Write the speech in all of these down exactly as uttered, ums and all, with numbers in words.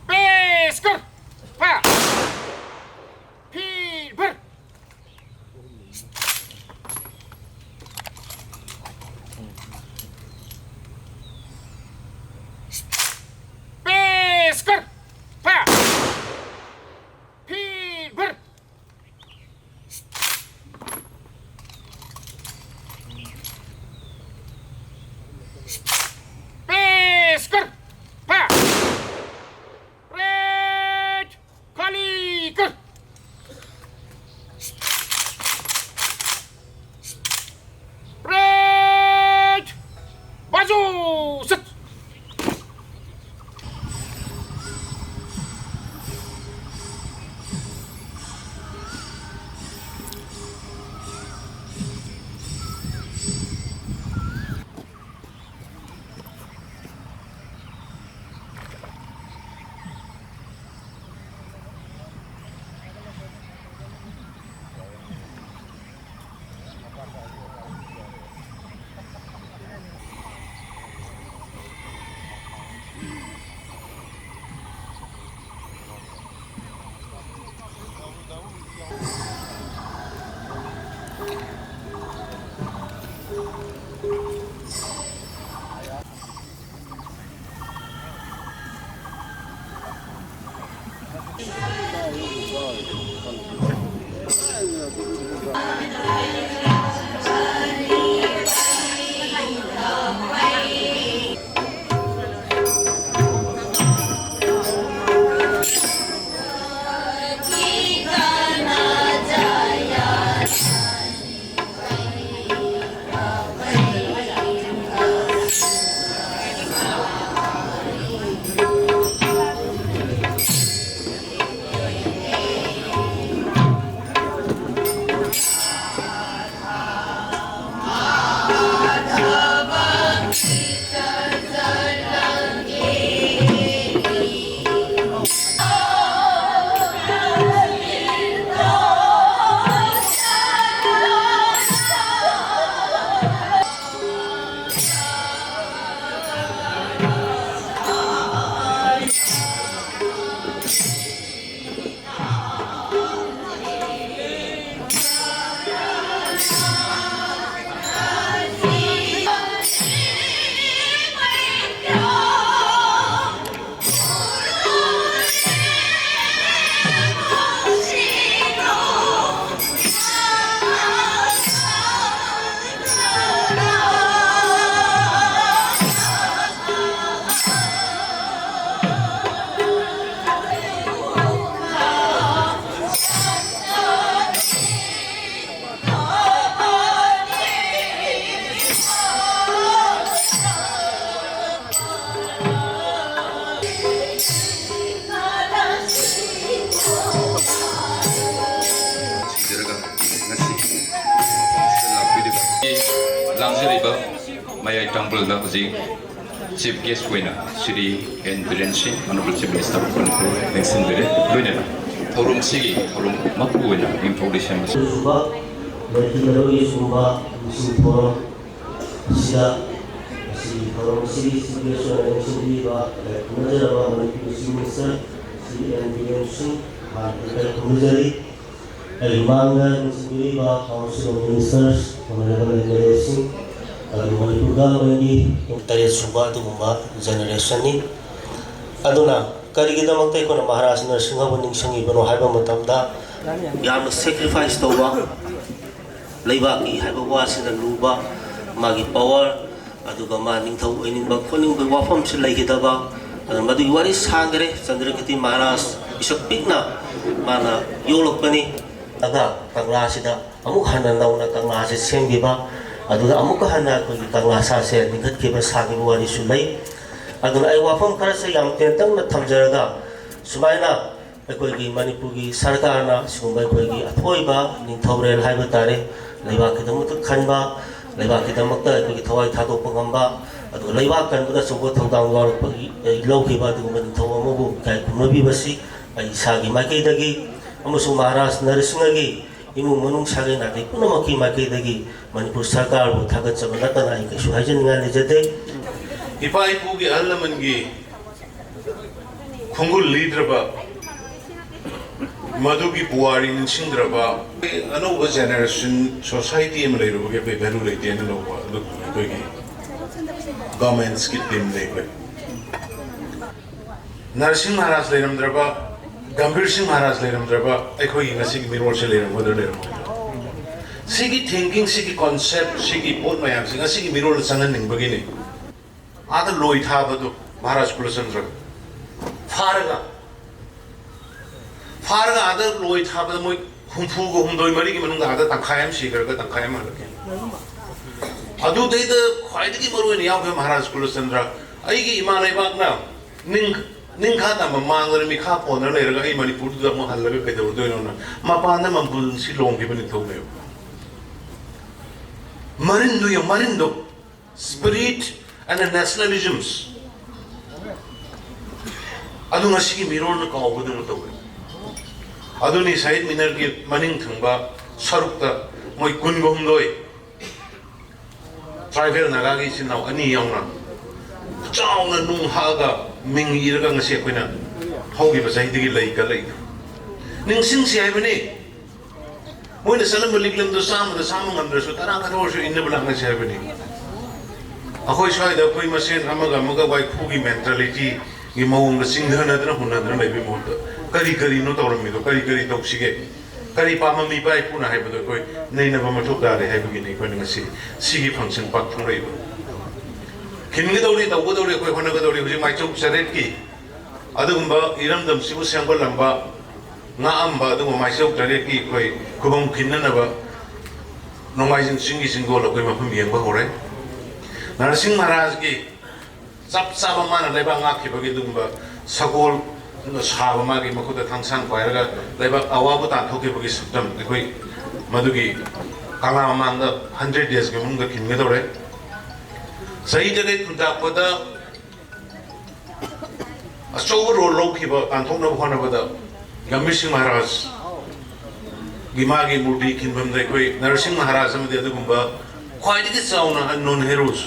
Pes, ker. Pa. Phi, ber. Pes, ker. Pa. Phi, ber. Pes, ker. Pa. Red. Kali, ker. Red. Bazu, set. ꯍꯥꯏꯖꯔꯤꯕ ꯃꯌꯥꯏ ꯇꯥꯡꯕꯜꯗ ꯍꯧꯖꯤꯛ Chief Guest ꯑꯣꯏꯅ Shri N Biren ꯁꯤꯡ, Honorable Chief Minister of Manipur, ꯂꯦꯡꯁꯤꯟꯕꯤꯔꯦ꯫ ꯂꯣꯏꯅꯅ ꯊꯧꯔꯝꯁꯤꯒꯤ ꯊꯧꯔꯝ ꯃꯄꯨ ꯑꯣꯏꯅ ꯅꯤꯡꯊꯧ ꯂꯩꯁꯦꯝꯕ ꯁꯨꯕ ꯂꯩꯈꯤꯗꯕꯒꯤ ꯁꯨꯝꯕ ꯅꯤꯡꯁꯤꯡ ꯊꯧꯔꯝ ꯑꯁꯤꯗ ꯉꯁꯤꯒꯤ ꯊꯧꯔꯝ ꯑꯁꯤꯒꯤ Chief Guest ꯑꯣꯏꯅ ꯂꯦꯡꯁꯤꯟꯕꯤꯔꯤꯕ ꯂꯥꯏ ꯈꯨꯔꯨꯝꯖꯔꯕ ꯃꯅꯤꯄꯨꯔꯒꯤ Chief Minister Shri N Biren Singh, ꯃꯍꯥꯛꯄꯨ ꯏꯀꯥꯏ ꯈꯨꯝꯅꯖꯔꯤ꯫ ꯑꯩꯒꯤ ꯃꯥꯡꯗ ꯅꯤꯡꯁꯤꯡꯕꯤꯔꯤꯕ Council of Ministers, Honorable M L A ꯁꯤꯡ, ꯑꯗꯨ ꯃꯅꯤꯄꯨꯔ ꯒꯚꯔꯟꯃꯦꯟꯒꯤ ꯇꯔꯦꯠ ꯁꯨꯕ ꯑꯗꯨꯒꯨꯝꯕ ꯖꯦꯅꯦꯔꯦꯁꯟꯅꯤ꯫ ꯑꯗꯨꯅ ꯀꯔꯤꯒꯤꯗꯃꯛꯇ ꯑꯩꯈꯣꯏꯅ ꯃꯍꯥꯔꯥꯖ ꯅꯔꯁꯤꯡꯍꯕꯨ ꯅꯤꯡꯁꯤꯡꯉꯤꯕꯅꯣ ꯍꯥꯏꯕ ꯃꯇꯝꯗ, ꯌꯥꯝꯅ ꯁꯦꯀ꯭ꯔꯤꯐꯥꯏꯁ ꯇꯧꯕ, ꯂꯩꯕꯥꯛꯀꯤ ꯍꯥꯏꯕ ꯋꯥꯁꯤꯅ ꯂꯨꯕ, ꯃꯥꯒꯤ ꯄꯋꯥꯔ, ꯑꯗꯨꯒ ꯃꯥ ꯅꯤꯡꯊꯧ ꯑꯣꯏꯅꯤꯡꯕ ꯈꯣꯠꯅꯤꯡꯕꯒꯤ ꯋꯥꯐꯝꯁꯤ ꯂꯩꯈꯤꯗꯕ, ꯑꯗꯨꯅ ꯃꯗꯨꯒꯤ ꯋꯥꯔꯤ ꯁꯥꯡꯈ꯭ꯔꯦ꯫ ꯆꯟꯗ꯭ꯔꯀꯤꯔꯇꯤ ꯃꯍꯥꯔꯥꯖ ꯄꯤꯁꯛ ꯄꯤꯛꯅ ꯃꯥꯅ ꯌꯣꯛꯂꯛꯄꯅꯤ꯫ ꯑꯗꯨꯒ ꯀꯪꯂꯥꯁꯤꯗ ꯑꯃꯨꯛ ꯍꯟꯅ ꯅꯧꯅ ꯀꯪꯂꯥꯁꯤ ꯁꯦꯝꯈꯤꯕ, ꯑꯗꯨꯗ ꯑꯃꯨꯛ ꯍꯟꯅ ꯑꯩꯈꯣꯏꯒꯤ ꯀꯪꯂꯥ ꯁꯥꯁꯦ ꯂꯤꯡꯈꯠꯈꯤꯕ, ꯁꯥꯈꯤꯕ ꯋꯥꯔꯤꯁꯨ ꯂꯩ꯫ ꯑꯗꯨꯅ ꯑꯩ ꯋꯥꯐꯝ ꯈꯔꯁꯦ ꯌꯥꯝ ꯇꯦꯟꯇꯛꯅ ꯊꯝꯖꯔꯒ, ꯁꯨꯃꯥꯏꯅ ꯑꯩꯈꯣꯏꯒꯤ ꯃꯅꯤꯄꯨꯔꯒꯤ ꯁꯔꯀꯥꯔꯅ ꯁꯤꯒꯨꯝꯕ ꯑꯩꯈꯣꯏꯒꯤ ꯑꯊꯣꯏꯕ ꯅꯤꯡꯊꯧꯔꯦꯜ ꯍꯥꯏꯕ ꯇꯥꯔꯦ, ꯂꯩꯕꯥꯛꯀꯤꯗꯃꯛꯇ ꯈꯟꯕ, ꯂꯩꯕꯥꯛꯀꯤꯗꯃꯛꯇ ꯑꯩꯈꯣꯏꯒꯤ ꯊꯋꯥꯏ ꯊꯥꯗꯣꯛꯄ ꯉꯝꯕ, ꯑꯗꯨꯒ ꯂꯩꯕꯥꯛ ꯀꯟꯕꯗ ꯑꯆꯧꯕ ꯊꯧꯗꯥꯡ ꯌꯥꯎꯔꯛꯄꯒꯤ, ꯂꯧꯈꯤꯕ ꯑꯗꯨꯒꯨꯝꯕ ꯅꯤꯡꯊꯧ ꯑꯃꯕꯨ ꯏꯀꯥꯏ ꯈꯨꯝꯅꯕꯤꯕꯁꯤ ꯑꯩ ꯏꯁꯥꯒꯤ ꯃꯥꯏꯀꯩꯗꯒꯤ ꯑꯃꯁꯨꯡ ꯃꯍꯥꯔꯥꯖ ꯅꯔꯁꯤꯡꯍꯒꯤ ꯏꯃꯨꯡ ꯃꯅꯨꯡ, ꯁꯥꯒꯩ ꯅꯥꯇꯩ ꯄꯨꯝꯅꯃꯛꯀꯤ ꯃꯥꯏꯀꯩꯗꯒꯤ ꯃꯅꯤꯄꯨꯔ ꯁꯔꯀꯥꯔꯕꯨ ꯊꯥꯒꯠꯆꯕ ꯅꯠꯇꯅ ꯑꯩ ꯀꯩꯁꯨ ꯍꯥꯏꯖꯅꯤꯡꯉꯥꯏ ꯂꯩꯖꯗꯦ꯫ ꯏꯄꯥ ꯏꯄꯨꯒꯤ ꯑꯍꯜ ꯂꯃꯟꯒꯤ ꯈꯣꯡꯒꯨꯜ ꯂꯤꯗ꯭ꯔꯕ, ꯃꯗꯨꯒꯤ ꯄꯨꯋꯥꯔꯤ ꯅꯤꯡꯁꯤꯡꯗ꯭ꯔꯕ, ꯑꯅꯧꯕ ꯖꯦꯅꯦꯔꯦꯁꯟ ꯁꯣꯁꯥꯏꯇꯤ ꯑꯃ ꯂꯩꯔꯨꯕꯒꯤ ꯑꯩꯈꯣꯏ ꯚꯦꯂꯨ ꯂꯩꯇꯦꯅ ꯂꯧꯕ, ꯑꯗꯨ ꯑꯩꯈꯣꯏꯒꯤ ꯒꯚꯔꯟꯃꯦꯟꯁꯀꯤ ꯇꯤꯝꯅ ꯑꯩꯈꯣꯏ ꯅꯔꯁꯤꯡ ꯃꯍꯥꯔꯥꯖ ꯂꯩꯔꯝꯗ꯭ꯔꯕ, ꯒꯝꯚꯤꯔ ꯁꯤꯡ ꯃꯍꯥꯔꯥꯖ ꯂꯩꯔꯝꯗ꯭ꯔꯕ, ꯑꯩꯈꯣꯏꯒꯤ ꯉꯁꯤꯒꯤ ꯃꯤꯔꯣꯜꯁꯦ ꯂꯩꯔꯝꯒꯗ꯭ꯔꯥ, ꯂꯩꯔꯝꯃꯣꯏꯗ꯭ꯔꯥ? ꯁꯤꯒꯤ ꯊꯤꯡꯀꯤꯡ, ꯁꯤꯒꯤ ꯀꯣꯟꯁꯦꯞ, ꯁꯤꯒꯤ ꯄꯣꯠ ꯃꯌꯥꯝꯁꯦ ꯉꯁꯤꯒꯤ ꯃꯤꯔꯣꯜꯗ ꯆꯪꯍꯟꯅꯤꯡꯕꯒꯤꯅꯤ꯫ ꯑꯥꯗ ꯂꯣꯏ ꯊꯥꯕꯗꯣ ꯃꯍꯥꯔꯥꯖ ꯀꯨꯂꯆꯟꯗ꯭ꯔ ꯐꯥꯔꯒ, ꯐꯥꯔꯒ ꯑꯥꯗ ꯂꯣꯏ ꯊꯥꯕꯗ ꯃꯣꯏ ꯍꯨꯝꯐꯨꯒ ꯍꯨꯝꯗꯣꯏ ꯃꯔꯤꯒꯤ ꯃꯅꯨꯡꯗ ꯑꯥꯗ ꯇꯪꯈꯥꯏ ꯑꯃ ꯁꯤꯈ꯭ꯔꯒ ꯇꯪꯈꯥꯏ ꯑꯃ ꯍꯜꯂꯛꯈꯤ꯫ ꯑꯗꯨꯗꯩꯗ ꯈ꯭ꯋꯥꯏꯗꯒꯤ ꯃꯔꯨ ꯑꯣꯏꯅ ꯌꯥꯎꯈꯤꯕ ꯃꯍꯥꯔꯥꯖ ꯀꯨꯂꯆꯟꯗ꯭ꯔ, "ꯑꯩꯒꯤ ꯏꯃꯥ ꯂꯩꯕꯥꯛꯅ ꯅꯤꯡ-, ꯅꯤꯡꯈꯥ ꯇꯝꯕ ꯃꯥꯡꯗꯅ ꯃꯤꯈꯥ ꯄꯣꯟꯗꯅ ꯂꯩꯔꯒ ꯑꯩ ꯃꯅꯤꯄꯨꯔꯗꯨꯗ ꯑꯃꯨꯛ ꯍꯜꯂꯒ ꯀꯩꯗꯧꯔꯨꯗꯣꯏꯅꯣꯅ" ꯃꯄꯥꯟꯗ ꯃꯄꯨꯟꯁꯤ ꯂꯣꯡꯈꯤꯕ ꯅꯤꯡꯊꯧꯅꯦꯕ꯫ ꯃꯔꯤꯟꯗꯨ ꯌꯦꯡꯉꯨ, ꯃꯔꯤꯟꯗꯣ, spirit and nationalisms. ꯑꯗꯨ ꯉꯁꯤꯒꯤ ꯃꯤꯔꯣꯜꯅ ꯀꯥꯎꯕꯗꯧꯅ ꯇꯧꯋꯦ꯫ ꯑꯗꯨꯅꯤ ꯁꯍꯤꯗ ꯃꯤꯅꯔꯒꯤ ꯃꯅꯤꯡ ꯊꯪꯕ ꯁꯔꯨꯛꯇ ꯃꯣꯏ ꯀꯨꯟꯒ ꯍꯨꯝꯗꯣꯏ, ꯇ꯭ꯔꯥꯏꯕꯦꯜ ꯅꯥꯒꯥꯒꯤ ꯏꯆꯤꯟ ꯏꯅꯥꯎ ꯑꯅꯤ ꯌꯥꯎꯅ, ꯆꯥꯎꯅ ꯅꯨꯡ ꯍꯛꯑꯒ ꯃꯤꯡ ꯏꯔꯒ ꯉꯁꯤ ꯑꯩꯈꯣꯏꯅ ꯍꯧꯈꯤꯕ ꯆꯍꯤꯗꯒꯤ ꯂꯩ ꯀꯠꯂꯛꯏ꯫ ꯅꯤꯡꯁꯤꯡꯁꯤ ꯍꯥꯏꯕꯅꯤ꯫ ꯃꯣꯏꯅ ꯆꯠꯂꯝꯕ ꯂꯤꯛꯂꯝꯗꯣ ꯆꯥꯝꯃꯗ ꯆꯥꯝꯃ ꯉꯝꯗ꯭ꯔꯁꯨ ꯇꯔꯥ ꯈꯛꯇ ꯑꯣꯏꯔꯁꯨ ꯏꯟꯅꯕ ꯂꯥꯛꯅꯁꯤ ꯍꯥꯏꯕꯅꯤ꯫ ꯑꯩꯈꯣꯏ ꯁ꯭ꯋꯥꯏꯗ ꯑꯩꯈꯣꯏ ꯃꯁꯦꯟ ꯑꯃꯒ ꯑꯃꯒ ꯋꯥꯏꯈꯨꯒꯤ ꯃꯦꯟꯇꯥꯂꯤꯇꯤꯒꯤ ꯃꯑꯣꯡꯗ ꯆꯤꯡꯊꯅꯗꯅ ꯍꯨꯟꯅꯗꯅ ꯂꯩꯕꯒꯤ ꯃꯍꯨꯠꯇ ꯀꯔꯤ ꯀꯔꯤꯅꯣ ꯇꯧꯔꯝꯃꯤꯗꯣ, ꯀꯔꯤ ꯀꯔꯤ ꯇꯧꯁꯤꯒꯦ, ꯀꯔꯤ ꯄꯥꯝꯃꯝꯃꯤ ꯏꯄꯥ ꯏꯄꯨꯅ ꯍꯥꯏꯕꯗꯣ ꯑꯩꯈꯣꯏ ꯅꯩꯅꯕ ꯃꯊꯧ ꯇꯥꯔꯦ ꯍꯥꯏꯕꯒꯤꯅꯤ ꯑꯩꯈꯣꯏꯅ ꯉꯁꯤ ꯁꯤꯒꯤ ꯐꯪꯁꯟ ꯄꯥꯡꯊꯣꯛꯂꯛꯏꯕ꯫ ꯈꯤꯟꯒꯗꯧꯔꯤ, ꯇꯧꯒꯗꯧꯔꯤ, ꯑꯩꯈꯣꯏ ꯍꯣꯠꯅꯒꯗꯧꯔꯤ꯫ ꯍꯧꯖꯤꯛ ꯃꯥꯏꯆꯧ ꯆꯔꯦꯠꯀꯤ ꯑꯗꯨꯒꯨꯝꯕ ꯏꯔꯝꯗꯝꯁꯤꯕꯨ ꯁꯦꯝꯒꯠꯂꯝꯕ, ꯉꯥꯛꯑꯝꯕ ꯑꯗꯨꯒꯨꯝꯕ ꯃꯥꯏꯆꯧ ꯇꯔꯦꯠꯀꯤ ꯑꯩꯈꯣꯏ ꯈꯨꯕꯝ ꯈꯤꯟꯅꯅꯕ ꯅꯣꯡꯃꯥꯏꯖꯤꯡ ꯆꯤꯡꯒꯤ ꯆꯤꯡꯗꯣꯜ ꯑꯩꯈꯣꯏ ꯃꯐꯝ ꯌꯦꯡꯕ ꯍꯧꯔꯦ꯫ ꯅꯔꯁꯤꯡ ꯃꯍꯥꯔꯥꯖꯀꯤ ꯆꯞ ꯆꯥꯕ ꯃꯥꯅ ꯂꯩꯕꯥꯛ ꯉꯥꯛꯈꯤꯕꯒꯤ ꯑꯗꯨꯒꯨꯝꯕ ꯁꯒꯣꯜ ꯁꯥꯕ, ꯃꯥꯒꯤ ꯃꯈꯨꯠꯇ ꯊꯥꯡꯁꯥꯡ ꯄꯥꯏꯔꯒ ꯂꯩꯕꯥꯛ ꯑꯋꯥꯕ ꯇꯥꯟꯊꯣꯛꯈꯤꯕꯒꯤ ꯁꯛꯇꯝ ꯑꯩꯈꯣꯏ ꯃꯗꯨꯒꯤ ꯀꯪꯂꯥ ꯃꯃꯥꯡꯗ ꯍꯟꯗ꯭ꯔꯦꯠ ꯗꯦꯖꯀꯤ ꯃꯅꯨꯡꯗ ꯈꯤꯟꯒꯗꯧꯔꯦ꯫ ꯆꯍꯤ ꯇꯔꯦꯠ ꯈꯨꯟꯇꯥꯛꯄꯗ ꯑꯆꯧꯕ ꯔꯣꯜ ꯂꯧꯈꯤꯕ ꯇꯥꯟꯊꯣꯛꯅꯕ ꯍꯣꯠꯅꯕꯗ ꯒꯝꯚꯤꯔ ꯁꯤꯡ ꯃꯍꯥꯔꯥꯖꯒꯤ ꯃꯥꯒꯤ ꯃꯨꯔꯇꯤ ꯈꯤꯟꯐꯝꯗ ꯑꯩꯈꯣꯏ ꯅꯔꯁꯤꯡ ꯃꯍꯥꯔꯥꯖ ꯑꯃꯗꯤ ꯑꯗꯨꯒꯨꯝꯕ ꯈ꯭ꯋꯥꯏꯗꯒꯤ ꯆꯥꯎꯅ unknown heroes,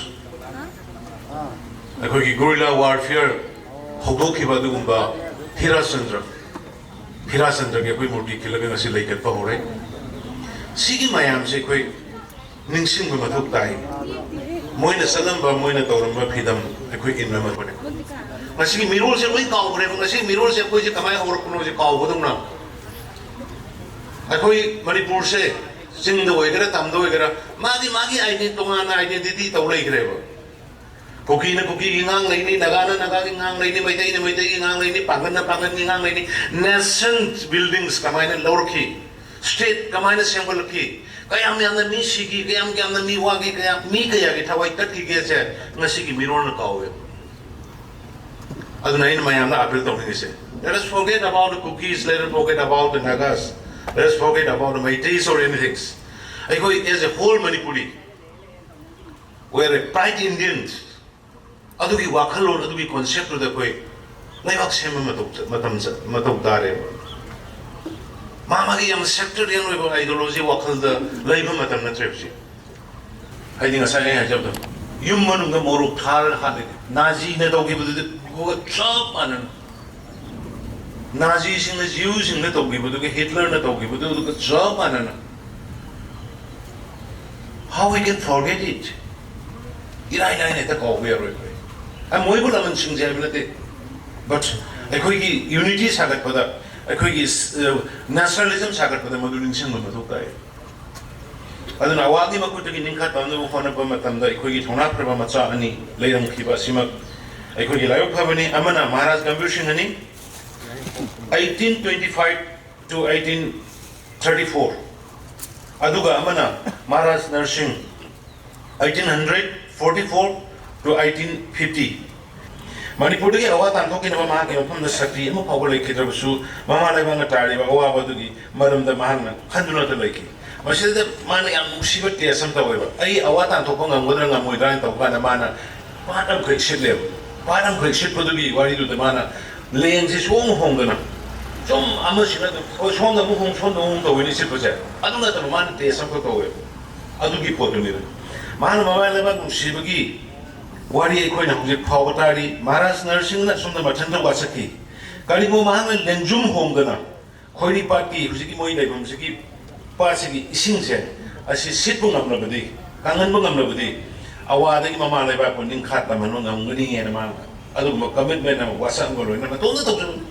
ꯑꯩꯈꯣꯏꯒꯤ guerrilla warfare ꯍꯧꯗꯣꯛꯈꯤꯕ ꯑꯗꯨꯒꯨꯝꯕ ꯍꯤꯔꯥꯆꯟꯗ꯭ꯔ, ꯍꯤꯔꯥꯆꯟꯗ꯭ꯔꯒꯤ ꯑꯩꯈꯣꯏ ꯃꯨꯔꯇꯤ ꯈꯤꯜꯂꯒ ꯉꯁꯤ ꯂꯩꯀꯠꯄ ꯍꯧꯔꯦ꯫ ꯁꯤꯒꯤ ꯃꯌꯥꯝꯁꯦ ꯑꯩꯈꯣꯏ ꯅꯤꯡꯁꯤꯡꯕ ꯃꯊꯧ ꯇꯥꯏ꯫ ꯃꯣꯏꯅ ꯆꯠꯂꯝꯕ, ꯃꯣꯏꯅ ꯇꯧꯔꯝꯕ ꯐꯤꯗꯝ ꯑꯩꯈꯣꯏ ꯏꯟꯕ ꯃꯊꯧꯅꯤ꯫ ꯉꯁꯤꯒꯤ ꯃꯤꯔꯣꯜꯁꯦ ꯂꯣꯏ ꯀꯥꯎꯈ꯭ꯔꯦꯕ꯫ ꯉꯁꯤꯒꯤ ꯃꯤꯔꯣꯜꯁꯦ ꯑꯩꯈꯣꯏꯁꯦ ꯀꯃꯥꯏꯅ ꯍꯧꯔꯛꯄꯅꯣꯁꯦ ꯀꯥꯎꯕꯗꯧꯅ꯫ ꯑꯩꯈꯣꯏ ꯃꯅꯤꯄꯨꯔꯁꯦ ꯆꯤꯡꯗ ꯑꯣꯏꯒꯦꯔꯥ, ꯇꯝꯗ ꯑꯣꯏꯒꯦꯔꯥ, ꯃꯥꯒꯤ ꯃꯥꯒꯤ ꯑꯥꯏꯗꯦꯟ-, ꯇꯣꯉꯥꯟꯅ identity ꯇꯧ ꯂꯩꯈ꯭ꯔꯦꯕ꯫ ꯀꯨꯀꯤꯅ ꯀꯨꯀꯤꯒꯤ ꯉꯥꯡ ꯂꯩꯅꯤ, ꯅꯥꯒꯥꯅ ꯅꯥꯒꯥꯒꯤ ꯉꯥꯡ ꯂꯩꯅꯤ, ꯃꯩꯇꯩꯅ ꯃꯩꯇꯩꯒꯤ ꯉꯥꯡ ꯂꯩꯅꯤ, ꯄꯥꯡꯒꯜꯅ ꯄꯥꯡꯒꯜꯒꯤ ꯉꯥꯡ ꯂꯩꯅꯤ꯫ Nation buildings ꯀꯃꯥꯏꯅ ꯂꯧꯔꯛꯈꯤ, state ꯀꯃꯥꯏꯅ ꯁꯦꯝꯒꯠꯂꯛꯈꯤ, ꯀꯌꯥꯝ ꯌꯥꯝꯅ ꯃꯤ ꯁꯤꯈꯤ, ꯀꯌꯥꯝ ꯌꯥꯝꯅ ꯃꯤ ꯋꯥꯈꯤ, ꯀꯌꯥꯝ, ꯃꯤ ꯀꯌꯥꯒꯤ ꯊꯋꯥꯏ ꯇꯠꯈꯤꯒꯦꯁꯦ ꯉꯁꯤꯒꯤ ꯃꯤꯔꯣꯜꯅ ꯀꯥꯎꯋꯦ꯫ ꯑꯗꯨꯅ ꯑꯩꯅ ꯃꯌꯥꯝꯗ appeal ꯇꯧꯅꯤꯡꯉꯤꯁꯦ, let us forget about the Kukis, let us forget about the Nagas, let us forget about the Meiteis or anything. ꯑꯩꯈꯣꯏ as a whole Manipuri, We're a pride Indians. ꯑꯗꯨꯒꯤ ꯋꯥꯈꯜꯂꯣꯟ, ꯑꯗꯨꯒꯤ ꯀꯣꯟꯁꯦꯞꯇꯨꯗ ꯑꯩꯈꯣꯏ ꯂꯩꯕꯥꯛ ꯁꯦꯝꯕ ꯃꯇꯧ ꯃꯇꯝ ꯆ- ꯃꯇꯧ ꯇꯥꯔꯦꯕ. ꯃꯥ ꯃꯥꯒꯤ ꯌꯥꯝ ꯁꯦꯛꯇꯔꯤꯌꯟ ꯑꯣꯏꯕ ꯑꯥꯏꯗꯤꯌꯣꯂꯣꯖꯤ ꯋꯥꯈꯜꯗ ꯂꯩꯕ ꯃꯇꯝ ꯅꯠꯇ꯭ꯔꯦ ꯍꯧꯖꯤꯛ. ꯍꯥꯏꯗꯤ ꯉꯁꯥꯏ ꯑꯩ ꯍꯥꯏꯖꯕꯗꯣ, ꯌꯨꯝ ꯃꯅꯨꯡꯗ ꯃꯣꯔꯣꯛ ꯊꯥꯔꯒ ꯍꯥꯠꯂꯤ. ꯅꯥꯖꯤꯅ ꯇꯧꯈꯤꯕꯗꯨꯗꯤ ꯆꯞ ꯃꯥꯟꯅꯅ, ꯅꯥꯖꯤꯁꯤꯡꯅ ꯖꯤꯌꯨꯁꯤꯡꯅ ꯇꯧꯈꯤꯕꯗꯨꯒ ꯍꯤꯠꯂꯔꯅ ꯇꯧꯈꯤꯕꯗꯨꯒ ꯆꯞ ꯃꯥꯟꯅꯅ. How we can forget it? ꯏꯔꯥꯏ ꯂꯥꯏꯅ ꯍꯦꯛꯇ ꯀꯥꯎꯕ ꯌꯥꯔꯣꯏ ꯑꯩꯈꯣꯏ. ꯑ, ꯃꯣꯏꯕꯨ ꯂꯃꯟꯁꯤꯡꯁꯦ ꯍꯥꯏꯕ ꯅꯠꯇꯦ, ꯕꯠ ꯑꯩꯈꯣꯏꯒꯤ ꯌꯨꯅꯤꯇꯤ ꯁꯥꯒꯠꯄꯗ, ꯑꯩꯈꯣꯏꯒꯤ ꯅꯦꯁꯅꯦꯂꯤꯖꯝ ꯁꯥꯒꯠꯄꯗ ꯃꯗꯨ ꯅꯤꯡꯁꯤꯡꯕ ꯃꯊꯧ ꯇꯥꯏ. ꯑꯗꯨꯅ ꯑꯋꯥꯒꯤ ꯃꯈꯨꯠꯇꯒꯤ ꯅꯤꯡꯈꯥ ꯇꯝꯅꯕ ꯍꯣꯠꯅꯕ ꯃꯇꯝꯗ ꯑꯩꯈꯣꯏꯒꯤ ꯊꯧꯅꯥ ꯐꯔꯕ ꯃꯆꯥ ꯑꯅꯤ ꯂꯩꯔꯝꯈꯤꯕ ꯑꯁꯤꯃꯛ ꯑꯩꯈꯣꯏꯒꯤ ꯂꯥꯏꯕꯛ ꯐꯕꯅꯤ. ꯑꯃꯅ Maharaj Gambhir ꯁꯤꯡꯍꯅꯤ, eighteen twenty five to eighteen thirty four, ꯑꯗꯨꯒ ꯑꯃꯅ ꯃꯍꯥꯔꯥꯖ ꯅꯔꯁꯤꯡ, eighteen hundred forty four to eighteen fifty. ꯃꯅꯤꯄꯨꯔꯗꯒꯤ ꯑꯋꯥ ꯇꯥꯟꯊꯣꯛꯈꯤꯅꯕ ꯃꯍꯥꯛꯀꯤ ꯃꯐꯝꯗ ꯁꯛꯇꯤ ꯑꯃ ꯐꯥꯎꯕ ꯂꯩꯈꯤꯗ꯭ꯔꯕꯁꯨ, ꯃꯃꯥ ꯂꯩꯕꯥꯛꯅ ꯇꯥꯔꯤꯕ ꯑꯋꯥꯕ ꯑꯗꯨꯒꯤ ꯃꯔꯝꯗ ꯃꯍꯥꯛꯅ ꯈꯟꯗꯨꯅꯇ ꯂꯩꯈꯤ. ꯃꯁꯤꯗ ꯃꯥꯅ ꯌꯥꯝ ꯅꯨꯡꯁꯤꯕ ꯇꯦꯁ ꯑꯃ ꯇꯧꯋꯦꯕ. ꯑꯩ ꯑꯋꯥ ꯇꯥꯟꯊꯣꯛꯄ ꯉꯝꯒꯗ꯭ꯔꯥ ꯉꯝꯃꯣꯏꯗ꯭ꯔꯥ ꯍꯥꯏꯅ ꯇꯧꯕ ꯀꯥꯟꯗ ꯃꯥꯅ ꯄꯥꯠ ꯑꯃꯈꯛ ꯁꯤꯠꯂꯦꯕ. ꯄꯥꯠ ꯑꯃꯈꯛ ꯁꯤꯠꯄꯗꯨꯒꯤ ꯋꯥꯔꯤꯗꯨꯗ ꯃꯥꯅ ꯂꯦꯟꯁꯦ ꯁꯨꯝ ꯍꯣꯡꯗꯅ, ꯁꯨꯝ ꯑꯃꯁꯤꯅ ꯑꯗꯨꯝ, ꯍꯣꯏ, ꯁꯣꯝꯗ ꯑꯃꯨꯛ ꯍꯣꯡ, ꯁꯣꯝꯗ ꯑꯃꯨꯛ ꯇꯧꯋꯤꯅꯦ ꯁꯤꯠꯄꯁꯦ. ꯑꯗꯨ ꯅꯠꯇꯕ ꯃꯥꯅ ꯇꯦꯁ ꯑꯃꯈꯛ ꯇꯧꯋꯦꯕ. ꯑꯗꯨꯒꯤ ꯄꯣꯠꯇꯨꯅꯤꯗ. ꯃꯥꯅ ꯃꯃꯥ ꯂꯩꯕꯥꯛ ꯅꯨꯡꯁꯤꯕꯒꯤ ꯋꯥꯔꯤ ꯑꯩꯈꯣꯏꯅ ꯍꯧꯖꯤꯛ ꯐꯥꯎꯕ ꯇꯥꯔꯤ. ꯃꯍꯥꯔꯥꯖ ꯅꯔꯁꯤꯡꯅ ꯁꯣꯝꯗ ꯃꯊꯟꯇ ꯋꯥꯁꯛꯈꯤ. ꯀꯔꯤꯒꯨꯝꯕ ꯃꯍꯥꯛꯅ ꯂꯦꯡꯖꯨꯝ ꯍꯣꯡꯗꯅ ꯈꯣꯏꯔꯤ ꯄꯥꯠꯀꯤ ꯍꯧꯖꯤꯛꯀꯤ ꯃꯣꯏ ꯂꯩꯐꯝꯁꯤꯒꯤ ꯄꯥꯠꯁꯤꯒꯤ ꯏꯁꯤꯡꯁꯦ ꯑꯁꯤ ꯁꯤꯠꯄ ꯉꯝꯂꯕꯗꯤ, ꯀꯪꯍꯟꯕ ꯉꯝꯂꯕꯗꯤ, ꯑꯋꯥꯗꯒꯤ ꯃꯃꯥ ꯂꯩꯕꯥꯛꯄꯨ ꯅꯤꯡꯈꯥ ꯇꯝꯍꯟꯕ ꯉꯝꯒꯅꯤ ꯍꯥꯏꯅ ꯃꯥꯅ ꯑꯗꯨꯒꯨꯝꯕ ꯀꯃꯤꯠꯃꯦꯟ ꯑꯃ, ꯋꯥꯁꯛ ꯑꯃꯒ ꯂꯣꯏꯅꯅ ꯃꯇꯣꯝꯇ ꯇꯧꯖꯕꯅꯤ.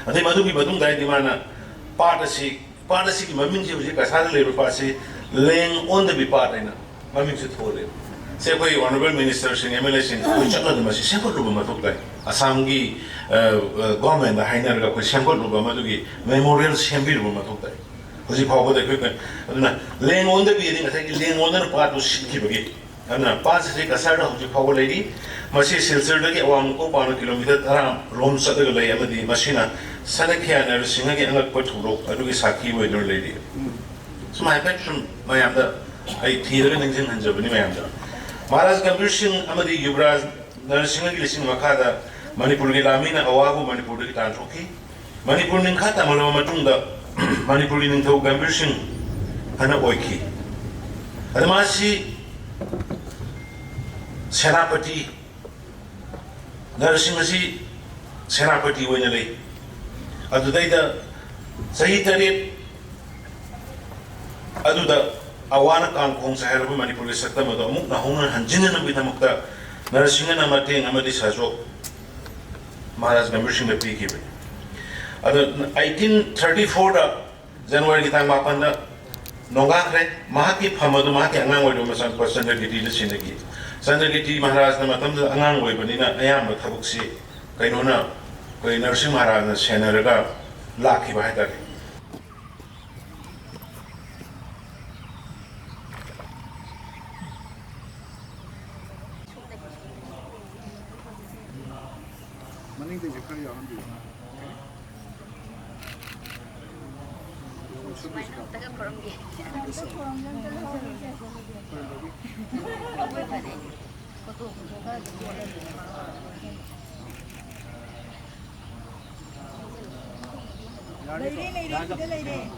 ꯑꯗꯩ ꯃꯗꯨꯒꯤ ꯃꯇꯨꯡꯗ ꯍꯥꯏꯗꯤ ꯃꯥꯅ ꯄꯥꯠ ꯑꯁꯤ, ꯄꯥꯠ ꯑꯁꯤꯒꯤ ꯃꯃꯤꯡꯁꯤ ꯍꯧꯖꯤꯛ ꯀꯁꯥꯔꯗ ꯂꯩꯔꯤꯕ ꯄꯥꯠꯁꯤ ꯂꯦꯡ ꯑꯣꯟꯗꯕꯤ ꯄꯥꯠ ꯍꯥꯏꯅ ꯃꯃꯤꯡꯁꯦ ꯊꯣꯜꯂꯦ. ꯁꯤ ꯑꯩꯈꯣꯏ ꯑꯣꯅꯔꯦꯕꯜ ꯃꯤꯅꯤꯁꯇꯔꯁꯤꯡ, ꯑꯦꯝ ꯑꯦꯜ ꯑꯦꯁꯤꯡ ꯑꯩꯈꯣꯏ ꯆꯠꯂꯒ ꯃꯁꯤ ꯁꯦꯝꯒꯠꯂꯨꯕ ꯃꯊꯧ ꯇꯥꯏ. ꯑꯁꯥꯝꯒꯤ, ꯑ, ꯑ, ꯒꯣꯔꯃꯦꯟꯗ ꯍꯥꯏꯅꯔꯒ ꯑꯩꯈꯣꯏ ꯁꯦꯝꯒꯠꯂꯨꯕ, ꯃꯗꯨꯒꯤ ꯃꯦꯃꯣꯔꯤꯌꯦꯜ ꯁꯦꯝꯕꯤꯔꯨꯕ ꯃꯊꯧ ꯇꯥꯏ. ꯍꯧꯖꯤꯛ ꯐꯥꯎꯕꯗ ꯑꯩꯈꯣꯏ ꯀ-, ꯑꯗꯨꯅ ꯂꯦꯡ ꯑꯣꯟꯗꯕꯤꯗꯤ ꯉꯁꯥꯏꯒꯤ ꯂꯦꯡ ꯑꯣꯟꯗꯅ ꯄꯥꯠꯇꯨ ꯁꯤꯠꯈꯤꯕꯒꯤ, ꯑꯗꯨꯅ ꯄꯥꯠꯁꯤꯗꯤ ꯀꯁꯥꯔꯗ ꯍꯧꯖꯤꯛ ꯐꯥꯎꯕ ꯂꯩꯔꯤ. ꯃꯁꯤ ꯁꯤꯜꯆꯔꯗꯒꯤ ꯑꯋꯥꯡ ꯅꯣꯡꯄꯣꯛ ꯄꯥꯡꯅ ꯀꯤꯂꯣꯃꯤꯇꯔ ꯇꯔꯥ ꯔꯣꯝ ꯆꯠꯂꯒ ꯂꯩ, ꯑꯃꯗꯤ ꯃꯁꯤꯅ ꯁꯅꯈ꯭ꯌꯥ ꯅꯔꯁꯤꯡꯍꯒꯤ ꯑꯉꯛꯄ ꯊꯧꯗꯣꯛ ꯑꯗꯨꯒꯤ ꯁꯥꯈꯤ ꯑꯣꯏꯗꯨꯅ ꯂꯩꯔꯤ. ꯁꯨꯝ ꯍꯥꯏꯐꯦꯠ ꯁꯨꯝ ꯃꯌꯥꯝꯗ ꯑꯩ ꯊꯤꯔꯒ ꯅꯤꯡꯁꯤꯡꯍꯟꯖꯕꯅꯤ ꯃꯌꯥꯝꯗ꯫ ꯃꯍꯥꯔꯥꯖ ꯒꯝꯚꯤꯔ ꯁꯤꯡ ꯑꯃꯗꯤ ꯌꯨꯕꯔꯥꯖ ꯅꯔꯁꯤꯡꯍꯒꯤ ꯂꯤꯆꯤꯡ ꯃꯈꯥꯗ ꯃꯅꯤꯄꯨꯔꯒꯤ ꯂꯥꯟꯃꯤꯅ ꯑꯋꯥꯕꯨ ꯃꯅꯤꯄꯨꯔꯗꯒꯤ ꯇꯥꯟꯊꯣꯛꯈꯤ꯫ ꯃꯅꯤꯄꯨꯔ ꯅꯤꯡꯈꯥ ꯇꯝꯍꯜꯂꯕ ꯃꯇꯨꯡꯗ ꯃꯅꯤꯄꯨꯔꯒꯤ ꯅꯤꯡꯊꯧ ꯒꯝꯚꯤꯔ ꯁꯤꯡ ꯍꯥꯏꯅ ꯑꯣꯏꯈꯤ꯫ ꯑꯗ ꯃꯥꯁꯤ ꯁꯦꯅꯥꯄꯇꯤ, ꯅꯔꯁꯤꯡ ꯑꯁꯤ ꯁꯦꯅꯥꯄꯇꯤ ꯑꯣꯏꯅ ꯂꯩ꯫ ꯑꯗꯨꯗꯩꯗ ꯆꯍꯤ ꯇꯔꯦꯠ ꯑꯗꯨꯗ ꯑꯋꯥꯅ ꯀꯥꯡꯈꯣꯡ ꯆꯥꯏꯍꯜꯂꯕ ꯃꯅꯤꯄꯨꯔꯒꯤ ꯁꯛꯇꯝ ꯑꯗꯨ ꯑꯃꯨꯛ ꯅꯧꯍꯧꯅ ꯍꯟꯖꯤꯟꯅꯅꯕꯒꯤꯗꯃꯛꯇ ꯅꯔꯁꯤꯡꯅ ꯃꯇꯦꯡ ꯑꯃꯗꯤ ꯁꯍꯖꯣꯛ ꯃꯍꯥꯔꯥꯖ ꯒꯝꯚꯤꯔ ꯁꯤꯡꯗ ꯄꯤꯈꯤꯕꯅꯤ꯫ ꯑꯗꯣ ꯑꯩꯠꯇꯤꯟ ꯊꯥꯔꯇꯤ ꯐꯣꯔꯗ ꯖꯅꯋꯥꯔꯤꯒꯤ ꯇꯥꯡ ꯃꯥꯄꯟꯗ ꯅꯣꯡꯒꯥꯈ꯭ꯔꯦ꯫ ꯃꯍꯥꯛꯀꯤ ꯐꯝ ꯑꯗꯨ ꯃꯍꯥꯛꯀꯤ ꯑꯉꯥꯡ ꯑꯣꯏꯔꯤꯕ ꯃꯆꯥꯅꯨꯄꯥ ꯆꯟꯗ꯭ꯔꯒꯤꯇꯤꯗ ꯁꯤꯟꯅꯈꯤ꯫ ꯆꯟꯗ꯭ꯔꯒꯤꯇꯤ ꯃꯍꯥꯔꯥꯖꯅ ꯃꯇꯝꯗꯨꯗ ꯑꯉꯥꯡ ꯑꯣꯏꯕꯅꯤꯅ ꯑꯌꯥꯝꯕ ꯊꯕꯛꯁꯤ ꯀꯩꯅꯣꯅ, ꯑꯩꯈꯣꯏ ꯅꯔꯁꯤꯡ ꯃꯍꯥꯔꯥꯖꯅ ꯁꯦꯟꯅꯔꯒ ꯂꯥꯛꯈꯤꯕ ꯍꯥꯏꯇꯥꯔꯦ꯫ ꯃꯅꯤꯡꯗꯩꯁꯨ ꯈꯔ ꯌꯥꯎꯍꯟꯕꯤꯌꯨ꯫ ꯁꯨꯃꯥꯏꯅ ꯑꯝꯇꯒ ꯈꯨꯔꯨꯝꯒꯦ꯫ ꯈꯨꯔꯨꯝꯕꯒꯤ꯫ ꯂꯩꯔꯦ, ꯂꯩꯔꯦ, ꯁꯤꯗ ꯂꯩꯔꯦ꯫